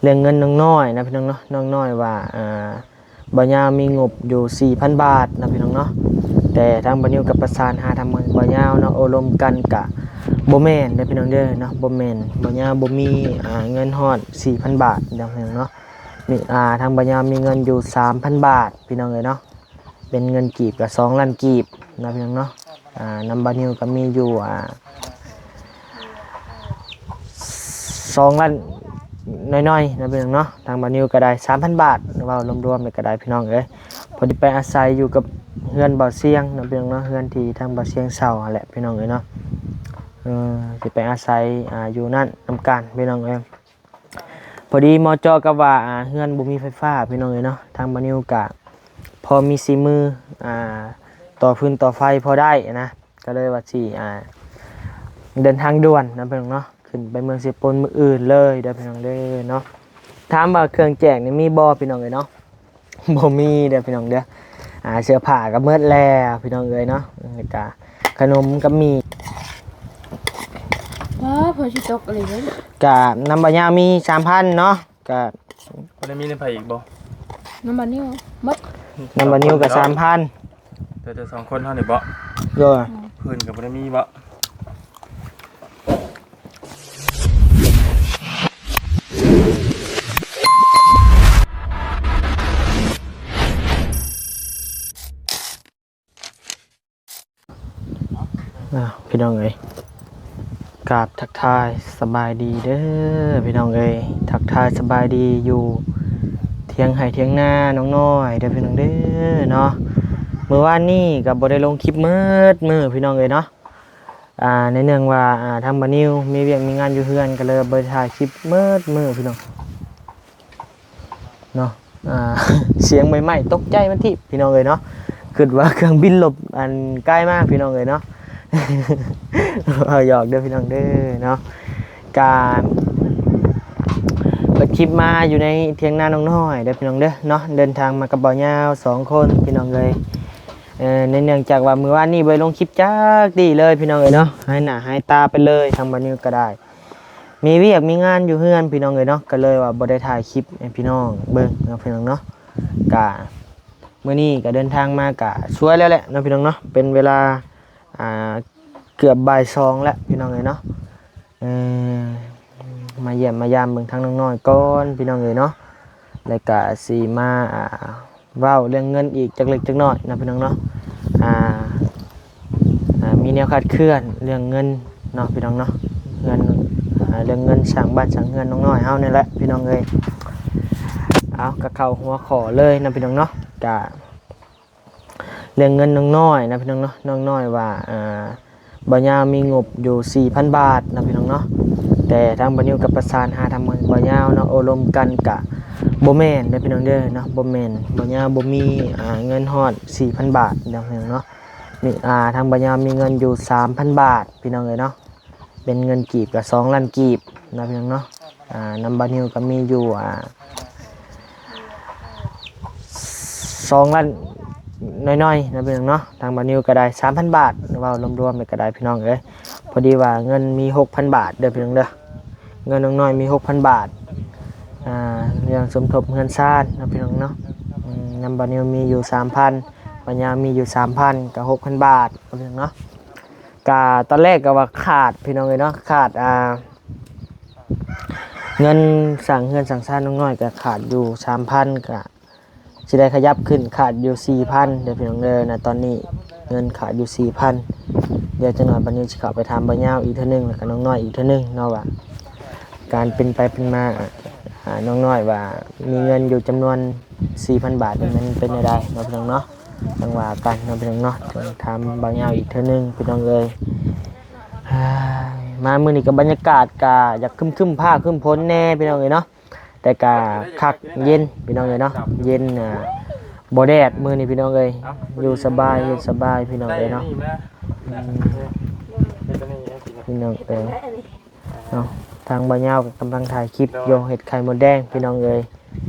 ເລື່ອງເງິນນ້ອງນ້ອຍນະພີ່ນ້ອງເນາະ, ນ້ອງນ້ອຍວ່າ ອ່າ ບ່າວຍາວມີງົບຢູ່ສີ່ພັນບາດນະພີ່ນ້ອງເນາະ, ແຕ່ທາງບ່າວນິວກໍປະສານຫາທາງບ່າວຍາວເນາະ, ໂອ້ລົມກັນກະບໍ່ແມ່ນເດີພີ່ນ້ອງເດີເນາະ, ບໍ່ແມ່ນ, ບ່າວຍາວບໍ່ມີ ອ່າ ເງິນຮອດສີ່ພັນບາດເດີພີ່ນ້ອງເນາະ, ມີ ອ່າ ທາງບ່າວຍາວມີເງິນຢູ່ສາມພັນບາດພີ່ນ້ອງເອີຍເນາະ. ເປັນເງິນກີບກໍສອງລ້ານກີບນະພີ່ນ້ອງເນາະ, ອ່າ ນຳບ່າວນິວກໍມີຢູ່ ອ່າ ສອງລ້ານໜ້ອຍໆນະພີ່ນ້ອງເນາະ, ທາງບ່າວນິວກໍໄດ້ສາມພັນບາດ, ເວົ້າລວມໆແລ້ວກໍໄດ້ພີ່ນ້ອງເອີຍ. ພໍດີໄປອາໄສຢູ່ກັບເຮືອນບ່າວຊຽງນະພີ່ນ້ອງເນາະ, ເຮືອນທີ່ທາງບ່າວຊຽງເຊົ່າຫັ້ນແຫຼະພີ່ນ້ອງເອີຍເນາະ, ເອີ ຊິໄປອາໄສ ອ່າ ຢູ່ນັ້ນນຳກັນພີ່ນ້ອງເອີຍ. ພໍດີເໝາະເຈາະກັບວ່າ ອ່າ ເຮືອນບໍ່ມີໄຟຟ້າພີ່ນ້ອງເອີຍເນາະ, ທາງບ່າວນິວກະພໍມີສີມື ອ່າ ຕໍ່ຟືນຕໍ່ໄຟພໍໄດ້ນະ, ກໍເລີຍວ່າຊິ ອ່າ ເດີນທາງດ່ວນນະພີ່ນ້ອງເນາະ, ຂຶ້ນໄປເມືອງເຊໂປນມື້ອື່ນເລີຍເດີພີ່ນ້ອງເດີເນາະ. ຖາມວ່າເຄື່ອງແຈກນີ້ມີບໍ່ພີ່ນ້ອງເອີຍເນາະ? ບໍ່ມີເດີພີ່ນ້ອງເດີ, ອ່າ ເສື້ອຜ້າກໍໝົດແລ້ວພີ່ນ້ອງເອີຍເນາະ, ແລ້ວກະຂະໜົມກໍມີ. ວ້າ ຝົນຊິຕົກອີ່ຫຼີເວີຍ. ກະນຳບ່າວຍາວມີສາມພັນເນາະ, ກະ ບໍ່ໄດ້ມີນຳໃຜອີກບໍ່? ນຳບ່າວນິວໝົດ, ນຳບ່າວນິວກໍສາມພັນ. ແຕ່ ແຕ່ສອງຄົນເຮົານີ້ບໍ່? ໂດຍ. ເພິ່ນກໍບໍ່ໄດ້ມີບໍ່? ອ້າວ ພີ່ນ້ອງເອີຍ, ກາບທັກທາຍສະບາຍດີເດີພີ່ນ້ອງເອີຍ, ທັກທາຍສະບາຍດີຢູ່ທຽງໄຮ່ທຽງນານ້ອງນ້ອຍເດີພີ່ນ້ອງເດີເນາະ. ມື້ວານນີ້ກໍບໍ່ໄດ້ລົງຄລິບໝົດມື້ພີ່ນ້ອງເອີຍເນາະ, ອ່າ ໃນເນື່ອງວ່າ ອ່າ ທາງບ່າວນິວມີວຽກມີງານຢູ່ເຮືອນ ກໍເລີຍບໍ່ໄດ້ຖ່າຍຄລິບໝົດມື້ພີ່ນ້ອງເນາະ. ອ່າ ສຽງໄມ້ໆຕົກໃຈມັນທີບພີ່ນ້ອງເອີຍເນາະ, ຄິດວ່າເຄື່ອງບິນລົບອັນໃກ້ມາພີ່ນ້ອງເອີຍເນາະ, ເວົ້າຫຍອກເດີພີ່ນ້ອງເດີເນາະ. ກະເປີດຄລິບມາຢູ່ໃນຖຽງນານ້ອງນ້ອຍເດີພີ່ນ້ອງເດີເນາະ, ເດີນທາງມາກັບບ່າວຍາວສອງຄົນພີ່ນ້ອງເອີຍ. ເອີ ໃນເນື່ອງຈາກວ່າມື້ວານນີ້ບໍ່ໄດ້ລົງຄລິບຈັກດີ້ເລີຍພີ່ນ້ອງເອີຍເນາະ, ຫາຍໜ້າຫາຍຕາໄປເລີຍ, ທາງບ່າວນິວກໍໄດ້ມີວຽກມີງານຢູ່ເຮືອນພີ່ນ້ອງເອີຍເນາະ, ກໍເລີຍວ່າບໍ່ໄດ້ຖ່າຍຄລິບໃຫ້ພີ່ນ້ອງເບິ່ງເນາະພີ່ນ້ອງເນາະ. ກະມື້ນີ້ກໍເດີນທາງມາກະສວຍແລ້ວແຫຼະເນາະພີ່ນ້ອງເນາະ, ເປັນເວລາ ອ່າ ເກືອບບ່າຍສອງແລ້ວພີ່ນ້ອງເອີຍເນາະ. ເອີ ມາຢ້ຽມມາຢາມເບິ່ງທາງນ້ອງນ້ອຍກ່ອນພີ່ນ້ອງເອີຍເນາະ, ແລ້ວກະຊິມາ ອ່າ ເວົ້າເລື່ອງເງິນອີກຈັກເລັກຈັກນ້ອຍເນາະພີ່ນ້ອງເນາະ. ອ່າ ອ່າ ມີແນວຄາດເຄື່ອນເລື່ອງເງິນເນາະພີ່ນ້ອງເນາະ, ເຮືອນ ອ່າ ເລື່ອງເງິນສ້າງບ້ານສ້າງເຮືອນນ້ອງນ້ອຍເຮົານີ້ແຫຼະພີ່ນ້ອງເອີຍ. ເອົາ ກໍເຂົ້າຫົວຂໍ້ເລີຍເນາະພີ່ນ້ອງເນາະ, ກະ ເລື່ອງເງິນນ້ອງນ້ອຍນະພີ່ນ້ອງເນາະ, ນ້ອງນ້ອຍວ່າ ອ່າ ບ່າວຍາວມີງົບຢູ່ສີ່ພັນບາດນະພີ່ນ້ອງເນາະ, ແຕ່ທາງບ່າວນິວກໍປະສານຫາທາງບ່າວຍາວເນາະ, ໂອ້ລົມກັນກະບໍ່ແມ່ນເດີພີ່ນ້ອງເດີເນາະ, ບໍ່ແມ່ນ, ບ່າວຍາວບໍ່ມີ ອ່າ ເງິນຮອດສີ່ພັນບາດເນາະພີ່ນ້ອງເນາະ. ມີ ອ່າ ທາງບ່າວຍາວມີເງິນຢູ່ສາມພັນບາດພີ່ນ້ອງເອີຍເນາະ, ເປັນເງິນກີບກໍສອງລ້ານກີບເນາະພີ່ນ້ອງເນາະ. ອ່າ ນຳບ່າວນິວກໍມີຢູ່ ອ່າ ສອງລ້ານໜ້ອຍໆເນາະພີ່ນ້ອງເນາະ, ທາງບ່າວນິວກໍໄດ້ສາມພັນບາດ, ເວົ້າລວມໆແລ້ວກໍໄດ້ພີ່ນ້ອງເອີຍ. ພໍດີວ່າເງິນມີຫົກພັນບາດເດີພີ່ນ້ອງເດີ, ເງິນນ້ອງນ້ອຍມີຫົກພັນບາດ, ອ່າ ເລື່ອງສົມທົບເຮືອນຊານເນາະພີ່ນ້ອງເນາະ. ອືມ ນຳບ່າວນິວມີຢູ່ສາມພັນ, ບ່າວຍາວມີຢູ່ສາມພັນ, ກໍຫົກພັນບາດເນາະພີ່ນ້ອງເນາະ. ກະຕອນແລກກໍວ່າຂາດພີ່ນ້ອງເອີຍເນາະ, ຂາດ ອ່າ ເງິນສ້າງເຮືອນສ້າງຊານນ້ອງນ້ອຍກໍຂາດຢູ່ສາມພັນ, ກະຊິໄດ້ຂະຫຍັບຂຶ້ນຂາດຢູ່ສີ່ພັນເດີພີ່ນ້ອງເດີນະ. ຕອນນີ້ເງິນຂາດຢູ່ສີ່ພັນ, ດຽວຈັກໜ້ອຍບັດນີ້ຊິເຂົ້າໄປຖາມບ່າວຍາວອີກເທື່ອໜຶ່ງ ແລ້ວກໍນ້ອງນ້ອຍອີກເທື່ອໜຶ່ງເນາະ ວ່າການເປັນໄປເປັນມາ ອ່າ ນ້ອງນ້ອຍວ່າມີເງິນຢູ່ຈຳນວນສີ່ພັນບາດນີ້ ມັນເປັນແນວໃດເນາະພີ່ນ້ອງເນາະ. ຈັ່ງວ່າກັນເນາະພີ່ນ້ອງເນາະ, ຖາມບ່າວຍາວອີກເທື່ອໜຶ່ງພີ່ນ້ອງເອີຍ. ມາມື້ນີ້ກໍບັນຍາກາດກໍຢາກຄຶ້ມໆ ຟ້າຄຶ້ມຝົນແດ່ພີ່ນ້ອງເອີຍເນາະ, ແຕ່ກໍຄັກເຢັນພີ່ນ້ອງເອີຍເນາະ, ເຢັນ ອ່າ ບໍ່ແດດມື້ນີ້ພີ່ນ້ອງເອີຍ, ຢູ່ສະບາຍເຢັນສະບາຍພີ່ນ້ອງເອີຍເນາະ. ອືມ ພີ່ນ້ອງເອີຍເນາະ, ທາງບ່າວຍາວກໍກຳລັງຖ່າຍຄລິບຢູ່ ເຮັດໄຂ່ມົດແດງພີ່ນ້ອງເອີຍ.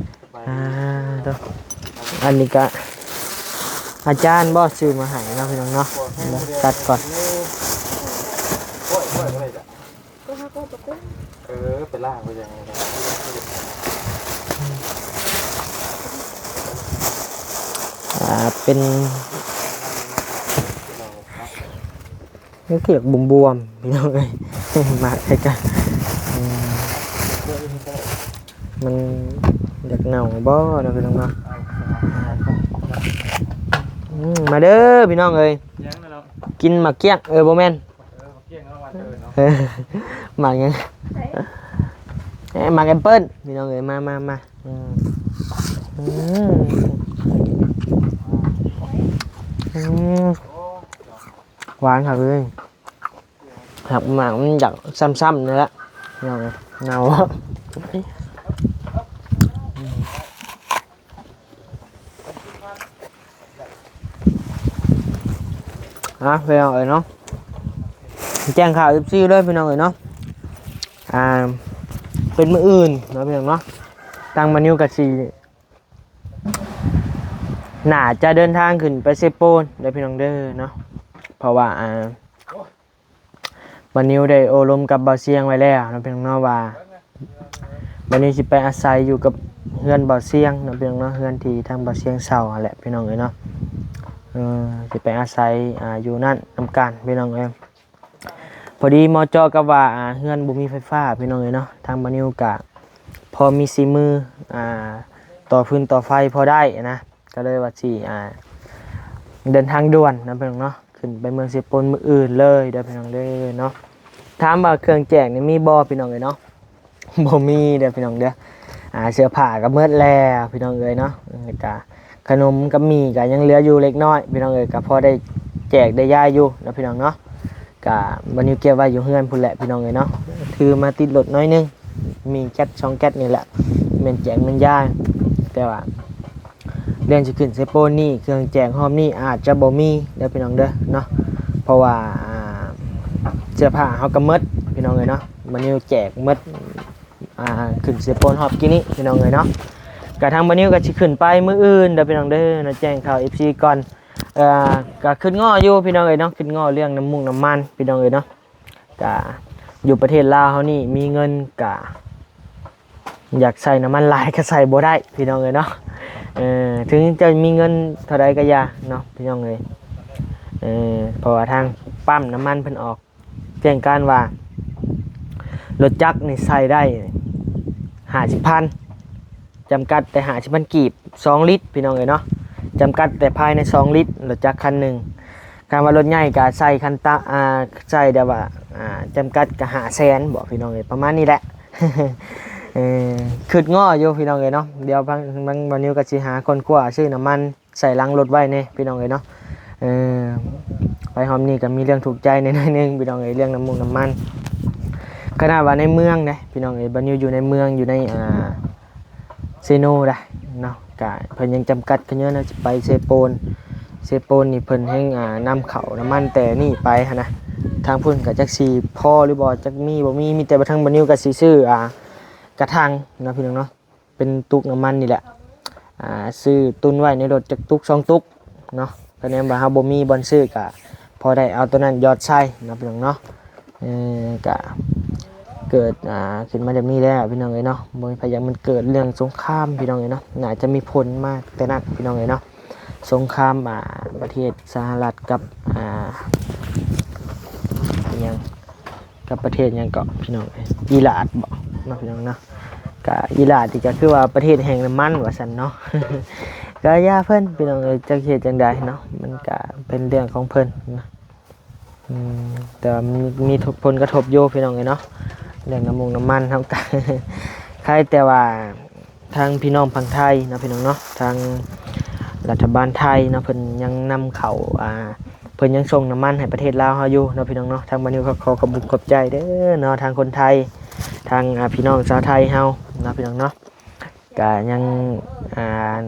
ອ່າ ໂທ້ ອັນນີ້ກະອາຈານບໍ່ຊື້ມາໃຫ້ເນາະພີ່ນ້ອງເນາະ, ຕັດກ່ອນ. ເອີ ໄປລ້າງໄປຫຍັງ. ເປັນ ມັນຄືຢາກບວມໆ ພີ່ນ້ອງເອີຍ ໝາກໃກ້ກັນ ເອີ ມັນຢາກເນົ່າບໍ່ເນາະ ພີ່ນ້ອງເນາະ ອືມ ມາເດີພີ່ນ້ອງເອີຍ ກິນໝາກກ້ຽງ ເອີ ບໍ່ແມ່ນ ເອີ ໝາກຫຍັງ ເອີ ໝາກແອັບເປິ້ນ ພີ່ນ້ອງເອີຍ ມາ ມາ ມາ ອືມ ອືມ ອືມ ຫວານຄັກເລີຍ ຫາກໝາກມັນຢາກຊ້ຳໆ ນີ້ແຫຼະ ເນົ່າ ເນົ່າ ອ່ະ ພີ່ນ້ອງເອີຍເນາະ ແຈ້ງຂ່າວເອັຟຊີເລີຍ ພີ່ນ້ອງເອີຍເນາະ ອ່າ ເປັນມື້ອື່ນເນາະ ພີ່ນ້ອງເນາະ ທາງບ່າວນິວກະຊິ ໜ້າຈະເດີນທາງຂຶ້ນໄປເຊໂປນເດີ ພີ່ນ້ອງເດີເນາະ ເພາະວ່າ ອ່າ ບ່າວນິວໄດ້ໂອ້ລົມກັບບ່າວຊຽງໄວ້ແລ້ວເນາະ ພີ່ນ້ອງເນາະ ວ່າບ່າວນິວຊິໄປອາໄສຢູ່ກັບເຮືອນບ່າວຊຽງເນາະ ພີ່ນ້ອງເນາະ ເຮືອນທີ່ທາງບ່າວຊຽງເຊົ່າຫັ້ນແຫຼະ ພີ່ນ້ອງເອີຍເນາະ ເອີ ຊິໄປອາໄສ ອ່າ ຢູ່ນັ້ນນຳກັນ ພີ່ນ້ອງເອີຍ ພໍດີເໝາະເຈາະກັບວ່າ ອ່າ ເຮືອນບໍ່ມີໄຟຟ້າ ພີ່ນ້ອງເອີຍເນາະ ທາງບ່າວນິວກະພໍມີສີມື ອ່າ ຕໍ່ຟືນຕໍ່ໄຟພໍໄດ້ນະ ກໍເລີຍວ່າຊິ ອ່າ ເດີນທາງດ່ວນເນາະ ພີ່ນ້ອງເນາະ ຂຶ້ນໄປເມືອງເຊໂປນມື້ອື່ນເລີຍເດີ ພີ່ນ້ອງເດີເນາະ ຖາມວ່າເຄື່ອງແຈກນີ້ມີບໍ່ ພີ່ນ້ອງເອີຍເນາະ ບໍ່ມີເດີພີ່ນ້ອງເດີ ອ່າ ເສື້ອຜ້າກໍໝົດແລ້ວພີ່ນ້ອງເອີຍເນາະ ແລ້ວກະຂະໜົມກັບໝີ່ກໍຍັງເຫຼືອຢູ່ເລັກນ້ອຍພີ່ນ້ອງເອີຍ ກໍພໍໄດ້ແຈກໄດ້ຢາຍຢູ່ເນາະພີ່ນ້ອງເນາະ ກໍບ່າວນິວເກັບໄວ້ຢູ່ເຮືອນພຸ້ນແຫຼະພີ່ນ້ອງເອີຍເນາະ ຖືມາຕິດລົດໜ້ອຍໜຶ່ງ ມີແກັດສອງແກັດນີ້ແຫຼະ ແມ່ນແຈກແມ່ນຢາຍ ແຕ່ວ່າ ເລື່ອງຊິຂຶ້ນເຊໂປນນີ້ ເຄື່ອງແຈກຮອບນີ້ອາດຈະບໍ່ມີເດີພີ່ນ້ອງເດີເນາະ ເພາະວ່າ ອ່າ ເສື້ອຜ້າເຮົາກໍໝົດພີ່ນ້ອງເອີຍເນາະ ບ່າວນິວແຈກໝົດ ອ່າ ຂຶ້ນເຊໂປນຮອບກີ້ນີ້ພີ່ນ້ອງເອີຍເນາະ ກະທາງບ່າວນິວກໍຊິຂຶ້ນໄປມື້ອື່ນເດີພີ່ນ້ອງເດີເນາະ ແຈ້ງຂ່າວເອັຟຊີກ່ອນ ເອີ ກໍຄຶດງໍ້ຢູ່ພີ່ນ້ອງເອີຍເນາະ ຄຶດງໍ້ເລື່ອງນ້ຳມູກນ້ຳມັນພີ່ນ້ອງເອີຍເນາະ ກະຢູ່ປະເທດລາວເຮົານີ້ມີເງິນກະ ຢາກໃສ່ນ້ຳມັນຫຼາຍກໍໃສ່ບໍ່ໄດ້ພີ່ນ້ອງເອີຍເນາະ ເອີ ເຖິງຈະມີເງິນເທົ່າໃດກໍຢ່າເນາະພີ່ນ້ອງເອີຍ ເອີ ເພາະວ່າທາງປ້ຳນ້ຳມັນເພິ່ນອອກແຈ້ງການວ່າ ລົດຈັກນີ້ໃສ່ໄດ້ຫ້າສິບພັນ ຈຳກັດແຕ່ຫ້າສິບພັນກີບ ສອງລິດພີ່ນ້ອງເອີຍເນາະ ຈຳກັດແຕ່ພາຍໃນສອງລິດ ລົດຈັກຄັນໜຶ່ງ ຄັນວ່າລົດໃຫຍ່ກໍໃສ່ຄັນຕະ ອ່າ ໃສ່ແບບວ່າ ອ່າ ຈຳກັດກໍຫ້າແສນບໍພີ່ນ້ອງເອີຍ ປະມານນີ້ແຫຼະ ເອີ ຄຶດງໍ້ຢູ່ພີ່ນ້ອງເອີຍເນາະ ດຽວບາງ ບາງ ບ່າວນິວກໍຊິຫາຄົ້ນຄວ້າຊື້ນ້ຳມັນໃສ່ຫຼັງລົດໄວ້ແດ່ພີ່ນ້ອງເອີຍເນາະ ເອີ ໄປຮອບນີ້ກໍມີເລື່ອງທຸກໃຈແດ່ໜ້ອຍໜຶ່ງພີ່ນ້ອງເອີຍ ເລື່ອງນ້ຳມູກນ້ຳມັນ ຂະໜາດວ່າໃນເມືອງເດ້ພີ່ນ້ອງເອີຍ ບ່າວນິວຢູ່ໃນເມືອງ ຢູ່ໃນ ອ່າ ເຊໂນໄດ໋ເນາະ ກະເພິ່ນຍັງຈຳກັດ ຂະເຍີ້າຊິໄປເຊໂປນ ເຊໂປນນີ້ເພິ່ນແຮ່ງ ອ່າ ນຳເຂົ້ານ້ຳມັນແຕ່ນີ້ໄປຫັ້ນນະ ທາງພຸ້ນກໍຈັກຊິພໍຫຼືບໍ່ ຈັກມີບໍ່ມີ ມີແຕ່ວ່າທາງບ່າວນິວກໍຊິຊື້ ອ່າ ກະຖັງເນາະພີ່ນ້ອງເນາະ ເປັນຕຸກນ້ຳມັນນີ້ແຫຼະ ອ່າ ຊື້ຕຸນໄວ້ໃນລົດຈັກຕຸກສອງຕຸກເນາະ ກະແນມວ່າເຮົາບໍ່ມີບ່ອນຊື້ ກະພໍໄດ້ເອົາໂຕນັ້ນຢອດໃສ່ເນາະພີ່ນ້ອງເນາະ ເອີ ກະເກີດ ອ່າ ຂຶ້ນມາແບບນີ້ແລ້ວພີ່ນ້ອງເອີຍເນາະ ບໍ່ມີໃຜຢາກມັນເກີດເລື່ອງສົງຄາມພີ່ນ້ອງເອີຍເນາະ ໜ້າຈະມີຜົນມາແຕ່ນັ້ນພີ່ນ້ອງເອີຍເນາະ ສົງຄາມ ອ່າ ປະເທດສະຫະລັດກັບ ອ່າ ອີ່ຫຍັງ ກັບປະເທດຫຍັງເກາະພີ່ນ້ອງເອີຍ ອີຣາກບໍເນາະພີ່ນ້ອງເນາະ ກະອີຣາກນີ້ກະຄືວ່າປະເທດແຫ່ງນ້ຳມັນວ່າຊັ້ນເນາະ ກະຢ່າເພິ່ນພີ່ນ້ອງເອີຍ ຈັກເຮັດຈັ່ງໃດເນາະ ມັນກະເປັນເລື່ອງຂອງເພິ່ນນະ ອືມ ແຕ່ວ່າມີ ມີຜົນກະທົບຢູ່ພີ່ນ້ອງເອີຍເນາະ ເລື່ອງນ້ຳມູກນ້ຳມັນເຮົາກະ ໃຄແຕ່ວ່າ ທາງພີ່ນ້ອງຝັ່ງໄທເນາະພີ່ນ້ອງເນາະ ທາງລັດຖະບານໄທເນາະ ເພິ່ນຍັງນຳເຂົ້າ ອ່າ ເພິ່ນຍັງສົ່ງນ້ຳມັນໃຫ້ປະເທດລາວເຮົາຢູ່ເນາະພີ່ນ້ອງເນາະ ທາງບ່າວນິວກໍຂໍຂອບບຸນຂອບໃຈເດີເນາະ ທາງຄົນໄທ ທາງ ອ່າ ພີ່ນ້ອງຊາວໄທເຮົາເນາະພີ່ນ້ອງເນາະ ກະຍັງ ອ່າ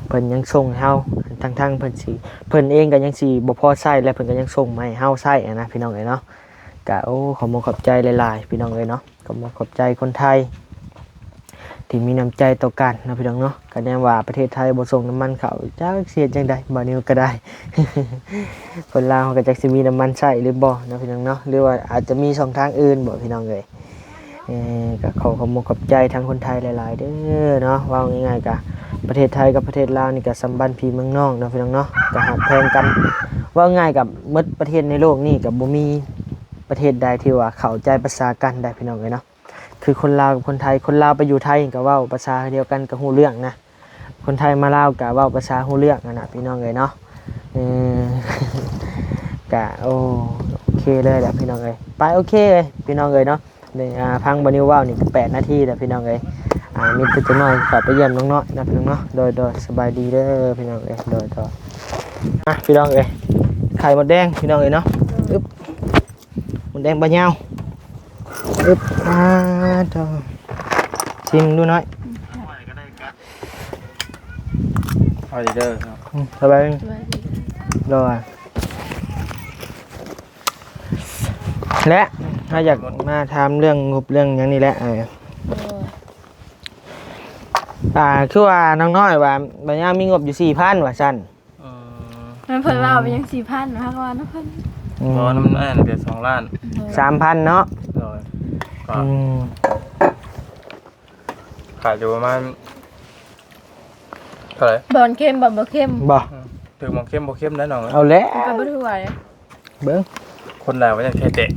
ເພິ່ນຍັງສົ່ງໃຫ້ເຮົາ ທັງໆ ເພິ່ນຊິ ເພິ່ນເອງກໍຍັງຊິບໍ່ພໍໃຊ້ ແລະ ເພິ່ນກໍຍັງສົ່ງມາໃຫ້ເຮົາໃຊ້ຫັ້ນນະພີ່ນ້ອງເອີຍເນາະ ກະ ໂອ້ ຂອບມຸກຂອບໃຈຫຼາຍໆ ພີ່ນ້ອງເອີຍເນາະ ຂອບມຸກຂອບໃຈຄົນໄທ ທີ່ມີນ້ຳໃຈຕໍ່ກັນເນາະພີ່ນ້ອງເນາະ ກະແນມວ່າປະເທດໄທບໍ່ສົ່ງນ້ຳມັນເຂົ້າ ຈັກຊິເຮັດຈັ່ງໃດ ບ່າວນິວກໍໄດ້ ຄົນລາວເຮົາກໍຈັກຊິມີນ້ຳມັນໃຊ້ຫຼືບໍ່ເນາະພີ່ນ້ອງເນາະ ຫຼືວ່າອາດຈະມີຊ່ອງທາງອື່ນບໍພີ່ນ້ອງເອີຍ ເອີ ກໍຂໍຂອບມຸກຂອບໃຈທາງຄົນໄທຫຼາຍໆເດີເນາະ ເວົ້າງ່າຍໆ ກໍ ປະເທດໄທກັບປະເທດລາວນີ້ກໍສຳພັນພີ່ເມືອງນ້ອງເນາະ ພີ່ນ້ອງເນາະ ກໍຮັກແພງກັນ. ເວົ້າງ່າຍກັບໝົດປະເທດໃນໂລກນີ້ກໍບໍ່ມີປະເທດໃດທີ່ວ່າເຂົ້າໃຈພາສາກັນໄດ້ ພີ່ນ້ອງເອີຍເນາະ. ຄືຄົນລາວກັບຄົນໄທ, ຄົນລາວໄປຢູ່ໄທກໍເວົ້າພາສາດຽວກັນກໍຮູ້ເລື່ອງນະ, ຄົນໄທມາລາວກໍເວົ້າພາສາຮູ້ເລື່ອງຫັ້ນນະ ພີ່ນ້ອງເອີຍເນາະ. ເອີ ກະ ໂອ້ ໂອເຄເລີຍແຫຼະ ພີ່ນ້ອງເອີຍ. ໄປ ໂອເຄເລີຍ ພີ່ນ້ອງເອີຍເນາະ. ນີ້ ອ່າ ຟັງບ່າວນິວເວົ້ານີ້ກໍແປດນາທີແລ້ວ ພີ່ນ້ອງເອີຍ. ອ່າ ມີແຕ່ຈັກໜ້ອຍເຂົ້າໄປຢ້ຽມນ້ອງນ້ອຍນະ ພີ່ນ້ອງເນາະ. ໂດຍ ໂດຍ ສະບາຍດີເດີ ພີ່ນ້ອງເອີຍ. ໂດຍ ໂດຍ. ອ່ະ ພີ່ນ້ອງເອີຍ ໄຂ່ມົດແດງ ພີ່ນ້ອງເອີຍເນາະ. ອຶບ ມົດແດງປາຍາວ. ອຶບ ອ່າ ໂທ້ ຊີມດູໜ້ອຍ. ເອົາເດີ ອືມ ສະບາຍດີ. ສະບາຍດີ. ໂດຍ. ແລະ ເຮົາຢາກມາຖາມເລື່ອງງົບເລື່ອງຫຍັງນີ້ແຫຼະ. ເອີ ໂດຍ. ອ່າ ຄືວ່ານ້ອງນ້ອຍວ່າ ບັດຍາມີງົບຢູ່ສີ່ພັນວ່າຊັ້ນ. ເອີ ແມ່ນເພິ່ນວ່າເອົາໄປຍັງສີ່ພັນ ເຮົາກໍວ່ານຳເພິ່ນ. ອືມ ບໍ່ ນຳອັນນັ້ນກໍສອງລ້ານ. ໂດຍ. ສາມພັນເນາະ. ໂດຍ. ກໍ ອືມ ຂາຍຢູ່ປະມານເທົ່າໃດ? ບ່ອນເຄັມ ບ່ອນບໍ່ເຄັມ. ບໍ່ ອືມ ຖືກໝ່ອງເຄັມບໍ່ເຄັມໄດ໋ນ້ອງ. ເອົາແຫຼະ ມັນກໍບໍ່ຖືກຫວາຍ. ເບິ່ງ ຄົນລາວວ່າຈັ່ງໄຂ່ແຕກ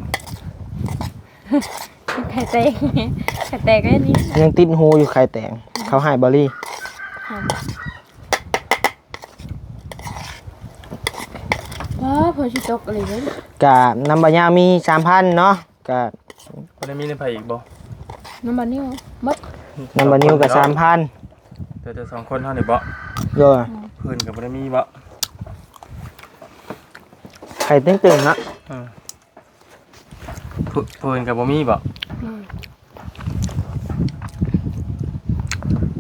ໄຂ່ແຕກ ໄຂ່ແຕກກໍອັນນີ້ ຍັງຕິດຫູຢູ່ໄຂ່ແຕກ. ເຂົາໃຫ້ບໍ່ລີ. ອໍ ເພິ່ນຊິຕົກອີ່ຫຼີເດ້. ກະນຳບ່າວຍາວມີສາມພັນເນາະ. ກະບໍ່ໄດ້ມີນຳໃຜອີກບໍ່? ນຳບ່າວນິວໝົດ. ນຳບ່າວນິວກໍສາມພັນ. ແຕ່ ແຕ່ສອງຄົນເຮົານີ້ບໍ່? ໂດຍ. ເພິ່ນກໍບໍ່ໄດ້ມີບໍ່? ໄຂ່ຕຶງໆເນາະ. ເອີ ຜູ້ ຜູ້ອື່ນກໍບໍ່ມີບໍ່? ອືມ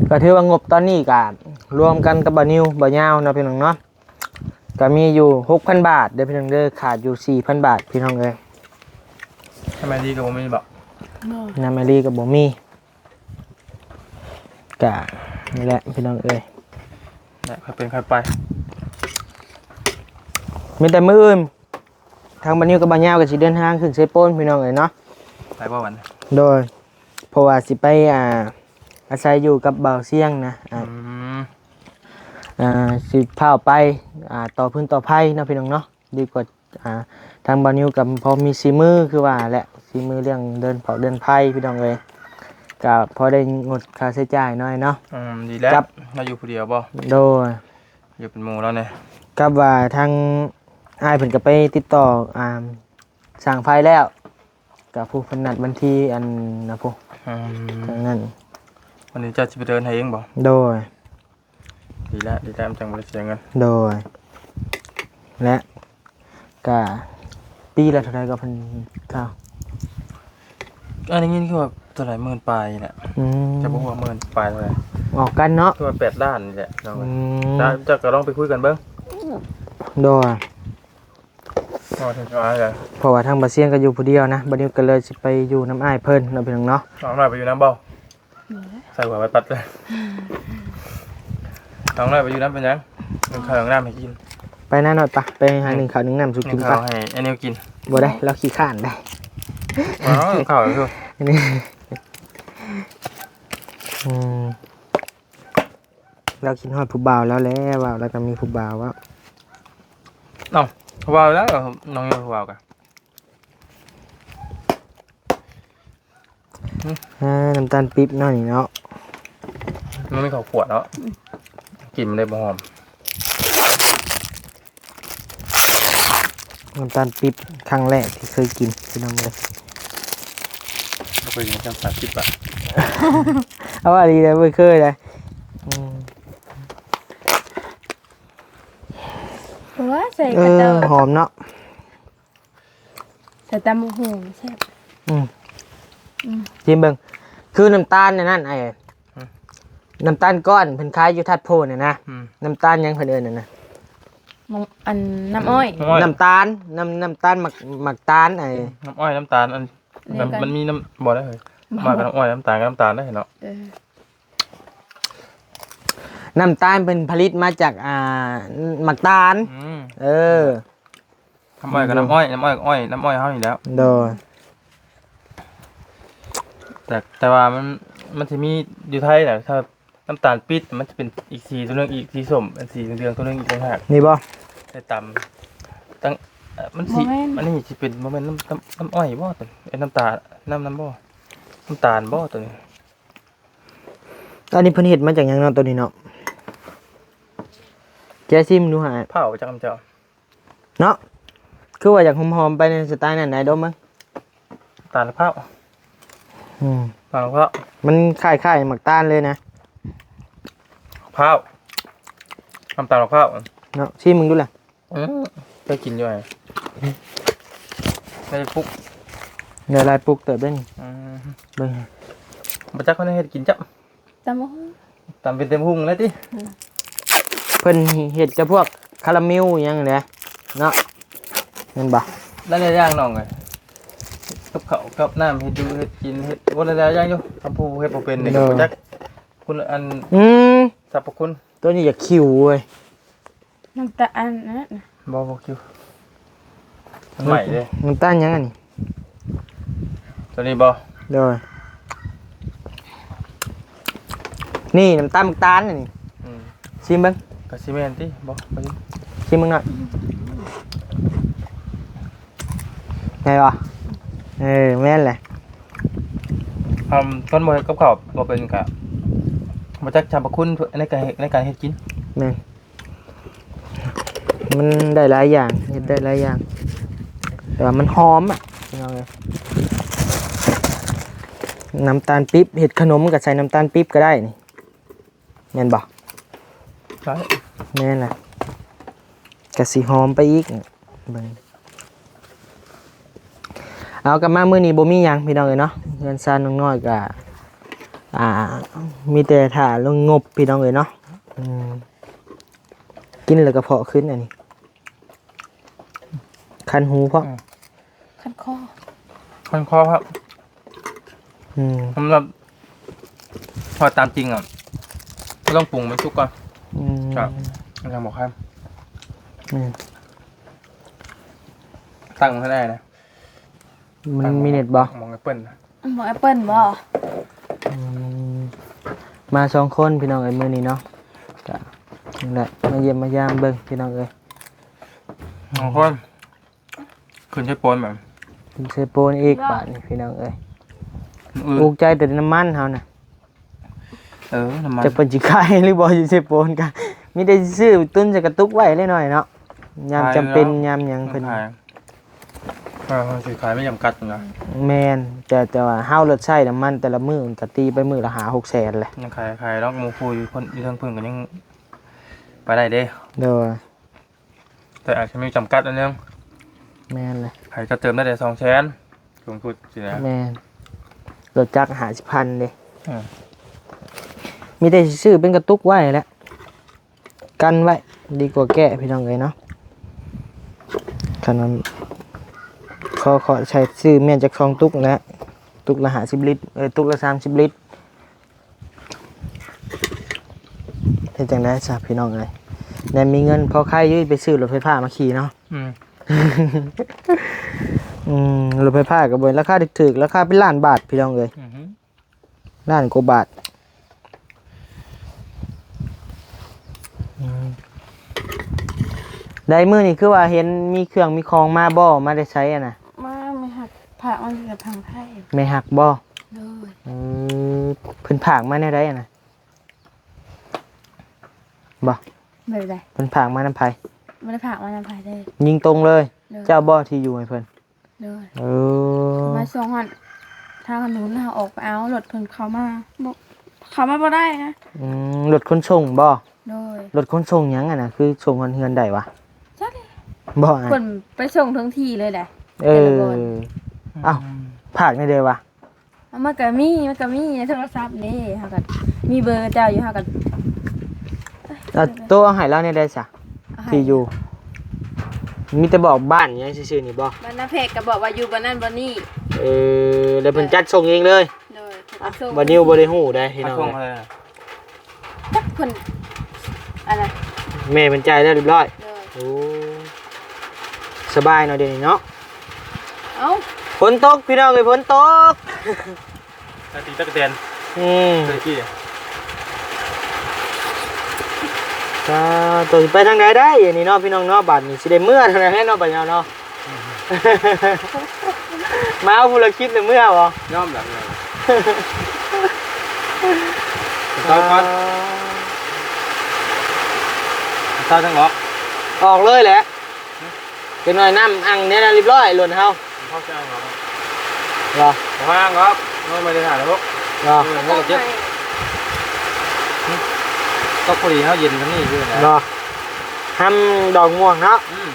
ກໍຖືວ່າງົບຕອນນີ້ກໍລວມກັນກັບບ່າວນິວ ບ່າວຍາວເນາະ ພີ່ນ້ອງເນາະ, ກໍມີຢູ່ຫົກພັນບາດເດີພີ່ນ້ອງເດີ, ຂາດຢູ່ສີ່ພັນບາດ ພີ່ນ້ອງເອີຍ. ນຳອ້າຍລີກໍບໍ່ມີບໍ່? ບໍ່. ນຳອ້າຍລີກໍບໍ່ມີ. ກະນີ້ແຫຼະພີ່ນ້ອງເອີຍ ແລະ ຄ່ອຍເປັນຄ່ອຍໄປ. ມີແຕ່ມື້ອື່ນ ທາງບ່າວນິວກັບບ່າວຍາວກໍຊິເດີນທາງຂຶ້ນເຊໂປນ ພີ່ນ້ອງເອີຍເນາະ. ໄປບໍ່ວັນ? ໂດຍ. ເພາະວ່າຊິໄປ ອ່າ ອາໄສຢູ່ກັບບ່າວຊຽງນະ. ອືມ ອ່າ ຊິພາໄປ ອ່າ ຕໍ່ຟືນຕໍ່ໄຟເນາະ ພີ່ນ້ອງເນາະ. ດີກວ່າ ອ່າ ທາງບ່າວນິວກໍພໍມີສີມືຄືວ່າແຫຼະ, ສີມືເລື່ອງເດີນເຜົາເດີນໄຟ ພີ່ນ້ອງເອີຍ, ກໍພໍໄດ້ງົດຄ່າໃຊ້ຈ່າຍໜ້ອຍເນາະ. ອືມ ດີແລ້ວ. ກັບ ລາວຢູ່ຜູ້ດຽວບໍ່? ໂດຍ. ຢູ່ເປັນໝູ່ລາວແດ່. ກັບວ່າທາງອ້າຍເພິ່ນກໍໄປຕິດຕໍ່ ອ່າ ຊ່າງໄຟແລ້ວ, ກໍຜູ້ເພິ່ນນັດວັນທີອັນນະ ຜູ້ ອືມ ທາງນັ້ນ. ວັນນີ້ເຈົ້າຊິໄປເດີນໃຫ້ເອງບໍ່? ໂດຍ. ດີແລ້ວ ດີແລ້ວ ມັນຈັ່ງບໍ່ໄດ້ເສຍເງິນ. ໂດຍ. ແລະ ກະປີລະເທົ່າໃດກໍເພິ່ນເທົ່າ? ກໍໄດ້ຍິນຄືວ່າເທົ່າໃດ ໝື່ນປາຍນີ້ແຫຼະ. ອືມ ຈະບໍ່ຮູ້ວ່າໝື່ນປາຍເທົ່າໃດ ອອກກັນເນາະ. ຄືວ່າແປດລ້ານນີ້ແຫຼະ. ອືມ ເຈົ້າກໍລອງໄປຄຸຍກັນເບິ່ງ. ໂດຍ. ເພາະວ່າທາງບ່າວຊຽງກໍຢູ່ຜູ້ດຽວນະ, ບັດນີ້ກໍເລີຍຊິໄປຢູ່ນຳອ້າຍເພິ່ນເນາະ ພີ່ນ້ອງເນາະ. ນ້ອງນ້ອຍໄປຢູ່ນຳບໍ່? ໃສ່ຫົວໄປປັດເລີຍ. ນ້ອງນ້ອຍໄປຢູ່ນຳເປັນຫຍັງ? ໜຶ້ງເຂົ້າໜຶ້ງນ້ຳໃຫ້ກິນ. ໄປນະນ້ອຍປະ, ໄປຫາໜຶ້ງເຂົ້າໜຶ້ງນ້ຳສູ່ກິນປະ. ໜຶ້ງເຂົ້າໃຫ້ອ້າຍນິວກິນ. ບໍ່ໄດ້, ລາວຂີ້ຄ້ານໄດ໋. ເອົາເຂົ້າຢູ່. ອືມ ລາວຄິດຮອດຜູ້ບ່າວລາວແຫຼະ, ເວົ້າແລ້ວກໍມີຜູ້ບ່າວເວົ້າ. ເອົ້າ ເວົ້າແລ້ວ ນ້ອງມີຜູ້ບ່າວກະ ອືມ ອ່າ ນ້ຳຕານປີບເນາະນີ້ເນາະ. ມັນມີເຂົ້າຂວດເນາະ. ອືມ ກິ່ນມັນໄດ້ບໍ່ຫອມ. ນ້ຳຕານປີບຄັ້ງແລກທີ່ເຄີຍກິນ ພີ່ນ້ອງເອີຍ. ບໍ່ເຄີຍກິນນ້ຳຕານປີບອະ. ເອົາ ອີ່ຫຼີເດີ ບໍ່ເຄີຍເລີຍ. ອືມ ເພາະວ່າໃສ່ ເອີ ກະເຈົ້າ ຫອມເນາະ. ໃສ່ຕຳບັກຫຸ່ງແຊບ. ອືມ ອືມ ຊີມເບິ່ງ. ຄືນ້ຳຕານອັນນັ້ນ ໄອ້ ຮະ? ນ້ຳຕານກ້ອນເພິ່ນຂາຍຢູ່ທັດໂພນນະ. ອືມ ນ້ຳຕານຫຍັງເພິ່ນເອີ້ນນັ້ນນະ? ນ້ຳ ອັນ ນ້ຳອ້ອຍ ນ້ຳອ້ອຍ ນ້ຳຕານ ນ້ຳ ນ້ຳຕານໝາກ ໝາກຕານ ໄອ້ ນ້ຳອ້ອຍ ນ້ຳຕານ ອັນ ດຽວກັນ ມັນມີນ້ຳ ບໍ່ໄດ້ເຮີ້ຍ. ໝາກກັບນ້ຳອ້ອຍ ນ້ຳຕານກັບນ້ຳຕານໄດ້ເນາະ. ເອີ ນ້ຳຕານເພິ່ນຜະລິດມາຈາກ ອ່າ ໝາກຕານ. ອືມ ເອີ ນ້ຳອ້ອຍກັບນ້ຳອ້ອຍ ນ້ຳອ້ອຍກັບອ້ອຍ ນ້ຳອ້ອຍເຮົານີ້ແຫຼ້ວ. ໂດຍ. ແຕ່ ແຕ່ວ່າມັນ ມັນຊິມີຢູ່ໄທນະ ຖ້າ ນ້ຳຕານປີບມັນຈະເປັນອີກສີຕົວໜຶ່ງອີກ ສີສົ້ມ ອັນສີເຫຼືອງໆຕົວໜຶ່ງອີກຕ່າງຫາກ. ນີ້ບໍ່? ໃສ່ຕຳ ຕັ້ງ ເອີ ມັນຊິ ບໍ່ແມ່ນ ອັນນີ້ຊິເປັນ ບໍ່ແມ່ນນ້ຳ ນ້ຳ ນ້ຳອ້ອຍບໍ່ຕົວນີ້? ເອີ ນ້ຳຕາ ນ້ຳ ນ້ຳບໍ່? ນ້ຳຕານບໍ່ຕົວນີ້? ອັນນີ້ເພິ່ນເຮັດມາຈາກຫຍັງເນາະ ຕົວນີ້ເນາະ? ແກະຊີມດູຫາ. ເຜົາຈັກນຳເຈົ້າ. ເນາະ ຄືວ່າຢາກຫອມໆໄປໃນສະໄຕນັ້ນໄດ໋ ດົມເບິ່ງ. ຕານມະພ້າວ. ອືມ ຕານມະພ້າວ ມັນຄ້າຍໆໝາກຕານເລີຍນະ. ມະພ້າວ ນ້ຳຕານມະພ້າວເນາະ. ຊີມເບິ່ງດູລະ. ອືມ ເຄີຍກິນຢູ່ ໄດ້ປຸກ ໄດ້ຫຼາຍປຸກເຕີບເດ້ນີ້. ອືມ ເບິ່ງ ບໍ່ຈັກເຂົາເຮັດກິນຈ້ຳ. ຕຳບັກຫຸ່ງ ຕຳເປັນຕຳບັກຫຸ່ງແລ້ວຕິ? ອືມ ເພິ່ນເຮັດແຕ່ພວກຄາຣາເມວອີ່ຫຍັງແຫຼະເນາະ ແມ່ນບໍ່? ຫຼາຍໆຢ່າງນ້ອງເອີຍ ກັບເຂົ້າກັບນ້ຳ ເຮັດຢູ່ເຮັດກິນ ເຮັດ ໂອ້ ຫຼາຍໆຢ່າງຢູ່. ຄຳຜູ້ເຮັດບໍ່ເປັນນີ້ ໂດຍ ກໍບໍ່ຈັກຄຸນ ອັນ ອືມ ສັບພະຄຸນ. ຕົວນີ້ຢາກຄິວເວີຍ. ນ້ຳຕານອັນນັ້ນນະ. ບໍ່ ບໍ່ຄິວ ມັນໃໝ່ເດ້. ນ້ຳຕານຫຍັງອັນນີ້? ຕົວນີ້ບໍ່? ໂດຍ ນີ້ນ້ຳຕານໝາກຕານອັນນີ້. ອືມ ຊີມເບິ່ງ. ກະຊິແມ່ນຕິ? ບໍ່ ບໍ່ຊິມ. ຊີມເບິ່ງໜ້ອຍ. ແມ່ນບໍ່? ເອີ ແມ່ນແຫຼະ. ອືມ ຄົນບໍ່ເຮັດກັບເຂົ້າບໍ່ເປັນກະບໍ່ຈັກສັບພະຄຸນໃນການເຮັດ ໃນການເຮັດກິນ. ແມ່ນ. ມັນໄດ້ຫຼາຍຢ່າງ ເຮັດໄດ້ຫຼາຍຢ່າງ ແຕ່ວ່າມັນຫອມອະ ພີ່ນ້ອງເອີຍ. ນ້ຳຕານປີບ ເຮັດຂະໜົມກໍໃສ່ນ້ຳຕານປີບກໍໄດ້ນີ້ ແມ່ນບໍ່? ໄດ້ ແມ່ນລະ ກໍຊິຫອມໄປອີກ. ເບິ່ງ ເອົາ ກັບມາມື້ນີ້ບໍ່ມີຫຍັງ ພີ່ນ້ອງເອີຍເນາະ. ເຮືອນຊານນ້ອງນ້ອຍກໍ ອ່າ ມີແຕ່ຖ້າລົງງົບ ພີ່ນ້ອງເອີຍເນາະ. ອືມ ກິນແລ້ວກະເພາະຂຶ້ນອັນນີ້ ຄັນຫູເພາະ ອືມ ຄັນຄໍ ຄັນຄໍເພາະ. ອືມ ສຳລັບ ເພາະຕາມຈິງອະ ກໍຕ້ອງປຸງໃຫ້ມັນສຸກກ່ອນ. ອືມ ກໍມັນຍັງບໍ່ຄັນ. ອືມ ຕັ້ງໃຫ້ໄດ້ນະ. ມັນມີເນັດບໍ່? ໝອງແອັບເປິ້ນ ໝອງແອັບເປິ້ນບໍ່? ອືມ ມາສອງຄົນພີ່ນ້ອງເອີຍ ມື້ນີ້ເນາະ ກະນີ້ແຫຼະ ມາຢ້ຽມມາຢາມເບິ່ງພີ່ນ້ອງເອີຍ. ສອງຄົນ ຂຶ້ນໃສ່ໂປນບາດ ຂຶ້ນໃສ່ໂປນອີກບາດນີ້ພີ່ນ້ອງເອີຍ. ອືມ ອຸກໃຈແຕ່ນ້ຳມັນເຮົານະ. ເອີ ນ້ຳມັນ ຈັກເພິ່ນຊິຂາຍຫຼືບໍ່ ຢູ່ເຊໂປນກະ ມີແຕ່ຊິຊື້ຕຸນໃສ່ກະຕຸກໄວ້ເລັກນ້ອຍເນາະ ຍາມຈຳເປັນ ຍາມຫຍັງເພິ່ນຂາຍ. ເອີ ເຮົາຊິຂາຍມີຈຳກັດນະ. ແມ່ນ ແຕ່ ແຕ່ວ່າເຮົາລົດໃຊ້ນ້ຳມັນແຕ່ລະມື້ ມັນກະຕີໄປມື້ລະຫ້າຫົກແສນແຫຼະ. ຍັງຂາຍ ຂາຍດອກ ໝູ່ຄູ່ຢູ່ເພິ່ນ ຢູ່ເທິງເພິ່ນກໍຍັງໄປໄດ້ເດ້. ໂດຍ ແຕ່ອາດຈະມີຈຳກັດອັນໜຶ່ງ. ແມ່ນແຫຼະ ໃຫ້ຈະເຕີມໄດ້ແຕ່ສອງແສນ ສູງສຸດຊີ້ນະ. ແມ່ນ ລົດຈັກຫ້າສິບພັນເດ້. ອືມ ມີແຕ່ຊິຊື້ເປັນກະຕຸກໄວ້ແຫຼະ ກັນໄວ້ ດີກວ່າແກະ ພີ່ນ້ອງເອີຍເນາະ. ຄັນນັ້ນ ຂໍ ຂໍໃຊ້ຊື້ແມ່ນຈັກສອງຕຸກແຫຼະ ຕຸກລະຫ້າສິບລິດ ເອີ ຕຸກລະສາມສິບລິດ. ເຮັດຈັ່ງໃດຊະພີ່ນ້ອງເອີຍ ແນມມີເງິນພໍຂາຍຢູ່ ໄປຊື້ລົດໄຟຟ້າມາຂີ່ເນາະ. ອືມ ອືມ ລົດໄຟຟ້າກໍບໍ່ແມ່ນລາຄາຖືກໆ ລາຄາເປັນລ້ານບາດພີ່ນ້ອງເອີຍ. ອືຮຶ ລ້ານກວ່າບາດ. ອືມ ໄດ້ມື້ນີ້ຄືວ່າເຫັນມີເຄື່ອງມີຂອງມາບໍ່? ມາແຕ່ໃສຫັ້ນນະ? ມາ ແມ່ຮັກຝາກມາແຕ່ຝັ່ງໄທ. ແມ່ຮັກບໍ່? ໂດຍ. ເອີ ເພິ່ນຝາກມາແນວໃດຫັ້ນນະ? ບໍ່ ແບບໃດ? ເພິ່ນຝາກມານຳໃຜ? ບໍ່ໄດ້ຝາກມານຳໃຜເລີຍ. ຍິງຕົງເລີຍ? ໂດຍ. ເຈົ້າບໍ່ທີ່ຢູ່ໃຫ້ເພິ່ນ? ໂດຍ. ເອີ ມາສົ່ງຫັ້ນ ທາງອັນນັ້ນເຮົາອອກໄປເອົາ ລົດເພິ່ນເຂົ້າມາ ບໍ່ ເຂົ້າມາບໍ່ໄດ້ນະ. ອືມ ລົດຂົນສົ່ງບໍ່? ໂດຍ. ລົດຂົນສົ່ງຫຍັງຫັ້ນນະ ຄືສົ່ງຮອດເຮືອນໄດ້ຫວາ? ຈັກ ບໍ່ ເພິ່ນໄປສົ່ງເຖິງທີ່ເລີຍແຫຼະ. ເອີ ແຕ່ລະບ່ອນ. ອ້າວ ອືມ ຝາກແນວໃດຫວາ? ມັນກໍມີ ມັນກໍມີໃນໂທລະສັບເດ້ ເຮົາກໍມີເບີເຈົ້າຢູ່ ເຮົາກໍ ເອົາ ໂທເອົາໃຫ້ລາວແນວໃດຊະ? ເອົາໃຫ້ ທີ່ຢູ່ ມີແຕ່ບອກບ້ານຫຍັງຊື່ໆນີ້ບໍ່? ບ້ານນາແພກກໍບອກວ່າຢູ່ບ່ອນນັ້ນບ່ອນນີ້. ເອີ ແລ້ວເພິ່ນຈັດສົ່ງເອງເລີຍ? ໂດຍ. ອ່ະ ເພິ່ນຈັດສົ່ງ ບ່າວນິວບໍ່ໄດ້ຮູ້ໃດ໋ພີ່ນ້ອງ. ຈັກເພິ່ນ ອັນນັ້ນ ແມ່ເພິ່ນຈ່າຍແລ້ວຮຽບຮ້ອຍ. ໂດຍ. ໂອ້ ສະບາຍເນາະດຽວນີ້ເນາະ. ເອົ້າ ຝົນຕົກພີ່ນ້ອງເອີຍ ຝົນຕົກ. ຕາຕີຕັກກະແຕນ. ອືມ ຕະກີ້ ຕະ ອ່າ ໂຕຊິໄປທາງໃດໄດ້ອັນນີ້ເນາະ ພີ່ນ້ອງເນາະ. ບາດນີ້ຊິໄດ້ເມືອເທົ່ານັ້ນແຫຼະເນາະ ປາຍາວເນາະ. ມາເອົາຜູ້ລະຄລິບແລ້ວເມືອບໍ່? ຍອມແລ້ວ ເອົາກ່ອນ ເອົາຈັງອອກ ອອກເລີຍແຫຼະ. ຈັກໜ້ອຍນ້ຳອັ່ງແນວນັ້ນຮຽບຮ້ອຍ ລົດເຮົາ ເຮົາຊິອັ່ງເອົາ ບໍ່? ບໍ່ອັ່ງດອກ ນ້ອຍມາໄດ້ຖ້າແລ້ວ ບໍ່? ເອີ ເຮົາກໍເຈັບ ກໍພໍດີເຮົາເຢັນຊຳນີ້ຢູ່ນະ ບໍ່? ຫຳດອກມ່ວງເນາະ ອືມ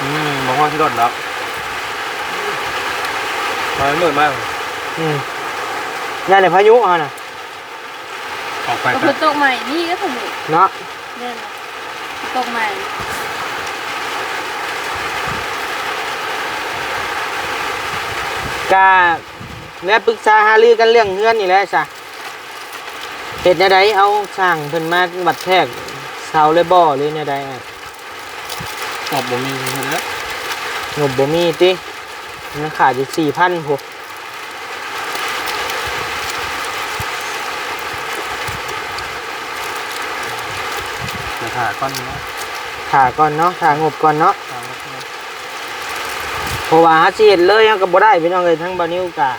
ອືມ ບໍ່ພໍຊິລົດດອກ ມາມືດມາ ອືມ ຢ້ານແຕ່ພາຍຸເຮົານະ ອອກໄປ ກໍ ກໍ ຝົນຕົກໃໝ່ນີ້ກໍພາຍຸເນາະ ແມ່ນ ຝົນຕົກໃໝ່ ກະ ແລະ ປຶກສາຫາລືກັນເລື່ອງເຮືອນນີ້ແຫຼະຊະ ເຮັດແນວໃດ ເອົາຊ່າງເພິ່ນມາວັດແທກເສົາເລີຍບໍ່ ຫຼືແນວໃດອ້າຍ? ງົບບໍ່ມີເລີຍ ງົບບໍ່ມີຕິ ຍັງຂາດຢູ່ສີ່ພັນພຸ້ນ ແຕ່ຖ້າກ່ອນເນາະ ຖ້າກ່ອນເນາະ ຖ້າງົບກ່ອນເນາະ ຖ້າງົບກ່ອນ ເພາະວ່າເຮົາຊິເຮັດເລີຍເຮົາກໍບໍ່ໄດ້ ພີ່ນ້ອງເອີຍ. ທາງບ່າວນິວກໍ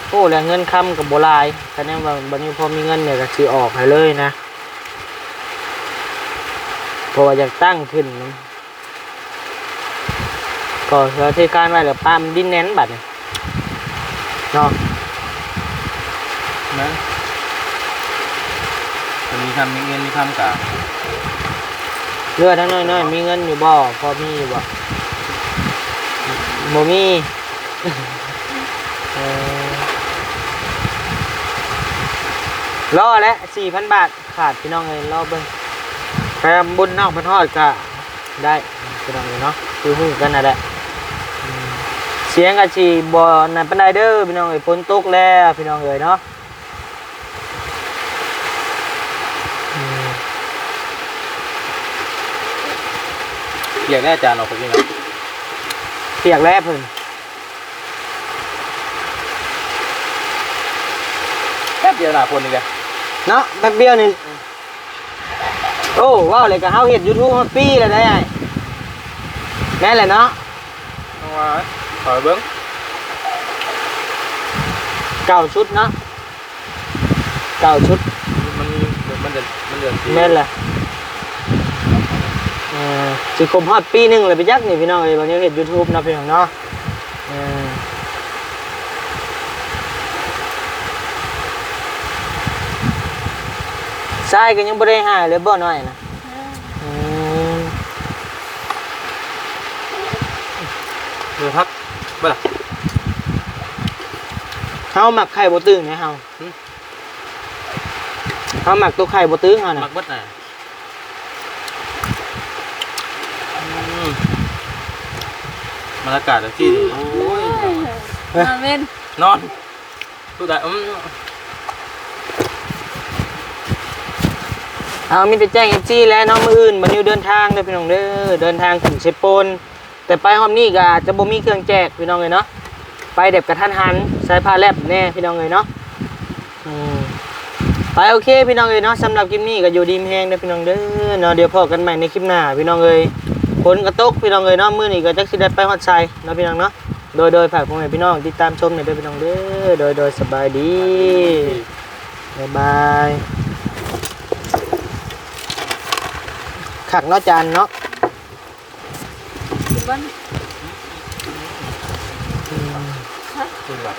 ໂອ້ ແລ້ວເງິນຄຳກໍບໍ່ຫຼາຍ ຄັນແນວວ່າບ່າວນິວພໍມີເງິນນີ້ກໍຊິອອກໃຫ້ເລີຍນະ ເພາະວ່າຢາກຕັ້ງຂຶ້ນນຳ ກໍເຮືອທີ່ຄານໄວ້ແລ້ວ ປ້າມດິນແໜ້ນບັດນີ້ເນາະ ນະ ມັນມີຄຳ ມີເງິນ ມີຄຳກະ ເຫຼືອທັງນ້ອຍໆ ມີເງິນຢູ່ບໍ່? ພໍມີຢູ່ບໍ່? ບໍ່ມີ ເອີ ລໍແຫຼະ ສີ່ພັນບາດຂາດ ພີ່ນ້ອງເອີຍ ລໍເບິ່ງ ຖ້າບຸນນ້ອງເພິ່ນຮອດກະໄດ້ ພີ່ນ້ອງເອີຍເນາະ ຄືຮູ້ກັນນັ້ນແຫຼະ ອືມ ສຽງກະຊິບໍ່ນັ້ນປານໃດເດີ ພີ່ນ້ອງເອີຍ ຝົນຕົກແລ້ວ ພີ່ນ້ອງເອີຍເນາະ. ອືມ ປຽກແນ່ ອາຈານອອກໄປກິນເນາະ ປຽກແລ້ວເພິ່ນ ແປັບດຽວໜ້າຝົນອີກແລ້ວເນາະ ແປັບດຽວນີ້ ອືມ ໂອ້ ເວົ້າແລ້ວກໍເຮົາເຮັດຢູທູບຮອດປີແລ້ວໄດ໋ອ້າຍ ແມ່ນແຫຼະເນາະ ເອົາວ່າ ຂໍເບິ່ງ ເກົ້າຊຸດເນາະ ເກົ້າຊຸດ ມັນມີ ມັນເດືອນ ມັນເດືອນສີ່ ແມ່ນແຫຼະ ເອີ ຊິຄົບຮອດປີໜຶ່ງແລ້ວໄປຈັກນີ້ ພີ່ນ້ອງເອີຍ ວ່າແນວເຮັດຢູທູບເນາະ ພີ່ນ້ອງເນາະ ເອີ ຊາຍກໍຍັງບໍ່ໄດ້ຫາຍເລີຍບໍ່ ນ້ອຍນະ? ອືມ ເອີ ພັກບໍ່ລະ ເຮົາມັກໄຂ່ບໍ່ຕຶງເດ້ເຮົາ ຫື ເຮົາມັກໂຕໄຂ່ບໍ່ຕຶງເຮົານະ ມັກເບິດນະ ອືມ ບັນຍາກາດຈັ່ງຊີ້ນີ້ ໂອ້ຍ ນອນເວັນ ນອນ ສຸດຍອດ ອືມ ເອົາ ມີແຕ່ແຈ້ງເອັຟຊີແຫຼະເນາະ ມື້ອື່ນບ່າວນິວເດີນທາງເດີພີ່ນ້ອງເດີ ເດີນທາງຂຶ້ນເຊໂປນ ແຕ່ໄປຮອບນີ້ກໍອາດຈະບໍ່ມີເຄື່ອງແຈກພີ່ນ້ອງເອີຍເນາະ ໄປແບບກະທັນຫັນ ໃສ່ຜ້າແລັບແດ່ພີ່ນ້ອງເອີຍເນາະ ອືມ ໄປ ໂອເຄພີ່ນ້ອງເອີຍເນາະ ສຳລັບຄລິບນີ້ກໍຢູ່ດີມີແຮງເດີພີ່ນ້ອງເດີເນາະ ດຽວພໍ້ກັນໃໝ່ໃນຄລິບໜ້າພີ່ນ້ອງເອີຍ ຝົນກໍຕົກພີ່ນ້ອງເອີຍເນາະ ມື້ນີ້ກໍຈັກຊິໄດ້ໄປຮອດໃສເນາະພີ່ນ້ອງເນາະ ໂດຍ ໂດຍ ຝາກພໍ່ແມ່ພີ່ນ້ອງຕິດຕາມຊົມແດ່ເດີພີ່ນ້ອງເດີ ໂດຍ ໂດຍ ສະບາຍດີ ສະບາຍດີ ບາຍບາຍ ຄັກເນາະ ຈານເນາະ ກິນບໍ່? ອືມ ກິນບໍ່?